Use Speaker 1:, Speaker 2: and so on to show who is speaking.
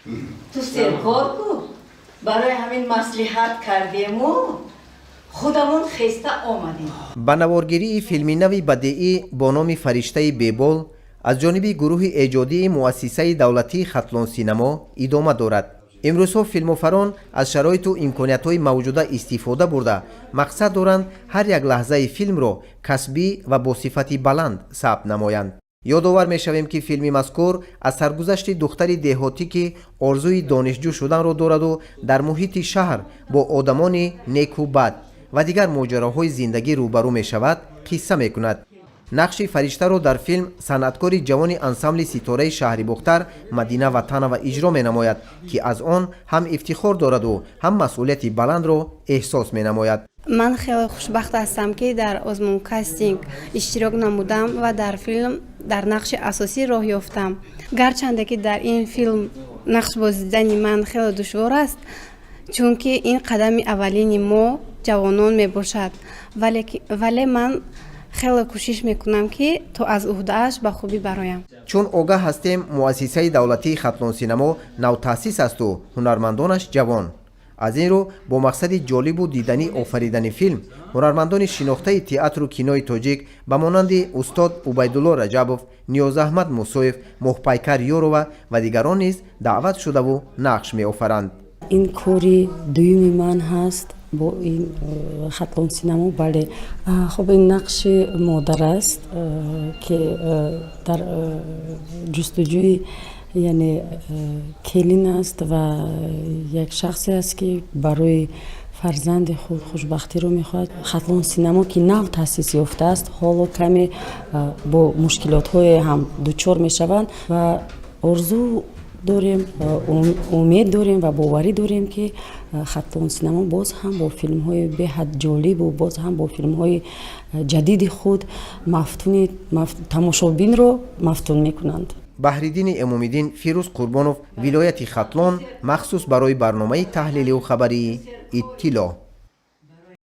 Speaker 1: Ту серкор ку, барои ҳамин маслиҳат кардему худамон хеста омадем.
Speaker 2: Ба наворгирии филми нави бадеӣ бо номи «Фариштаи бебол» аз ҷониби гурӯҳи эҷодии Муассисаи давлатии «Хатлонсинамо» идома дорад. Имрӯзҳо филмофарон аз шароиту имкониятҳои мавҷуда истифода бурда, мақсад доранд, ҳар як лаҳзаи филмро касбӣ ва бо сифати баланд сабт намоянд. Ёдовар мешавем, ки филми мазкур аз саргузашти духтари деҳотӣ, ки орзуи донишҷӯ шуданро дораду дар муҳити шаҳр бо одамони неку бад ва дигар моҷароҳои зиндагӣ рӯбарӯ мешавад, қисса мекунад. Нақши фариштаро дар филм санъаткори ҷавони ансамбли «Ситораи» шаҳри Бохтар Мадина Ватанова иҷро менамояд, ки аз он ҳам ифтихор дораду, ҳам масъулияти баландро эҳсос менамояд.
Speaker 3: Ман хеле хушбахт ҳастам, ки дар озмун кастинг иштирок намудам ва дар филм дар нақши асосӣ роҳ ёфтам. Гарчанде ки дар ин филм нақш бозидани ман хеле душвор аст, чунки ин қадами аввалини мо, ҷавонон, мебошад, вале ман хеле кӯшиш мекунам, ки то аз уҳдааш ба хубӣ бароям.
Speaker 2: Чун огаҳ ҳастем, Муассисаи давлатии «Хатлонсинамо» навтаъсис асту ҳунармандонаш ҷавон. Аз ин рӯ, бо мақсади ҷолибу диданӣ офаридани филм, ҳунармандони шинохтаи театру кинои тоҷик ба монанди устод Убайдулло Раҷабов, Ниёзаҳмад Мусоев, Моҳпайкар Ёрова ва дигарон низ даъват шудаву нақш меофаранд.
Speaker 4: Ин кори дуюми ман ҳаст бо ин «Хатлон синамо». Бале, хуб, ин нақши модар аст, ки дар ҷустуҷӯи, яъне, келин аст ва як шахсе аст, ки барои фарзанди худ хушбахтиро мехоҳад. «Хатлон синамо», ки нав таъсис ёфтааст, ҳоло каме бо мушкилотҳое ҳам дучор мешаванд ва орзу дорем, умед дорем ва боварӣ дорем, ки «Хатлон синамо» боз ҳам бо филмҳои беҳад ҷолибу боз ҳам бо филмҳои ҷадиди худ мафтуни тамошобинро мафтун мекунанд.
Speaker 2: Баҳриддини Эмомиддин, Фирӯз Қурбонов, вилояти Хатлон, махсус барои барномаи таҳлилию хабарии «Иттилоъ».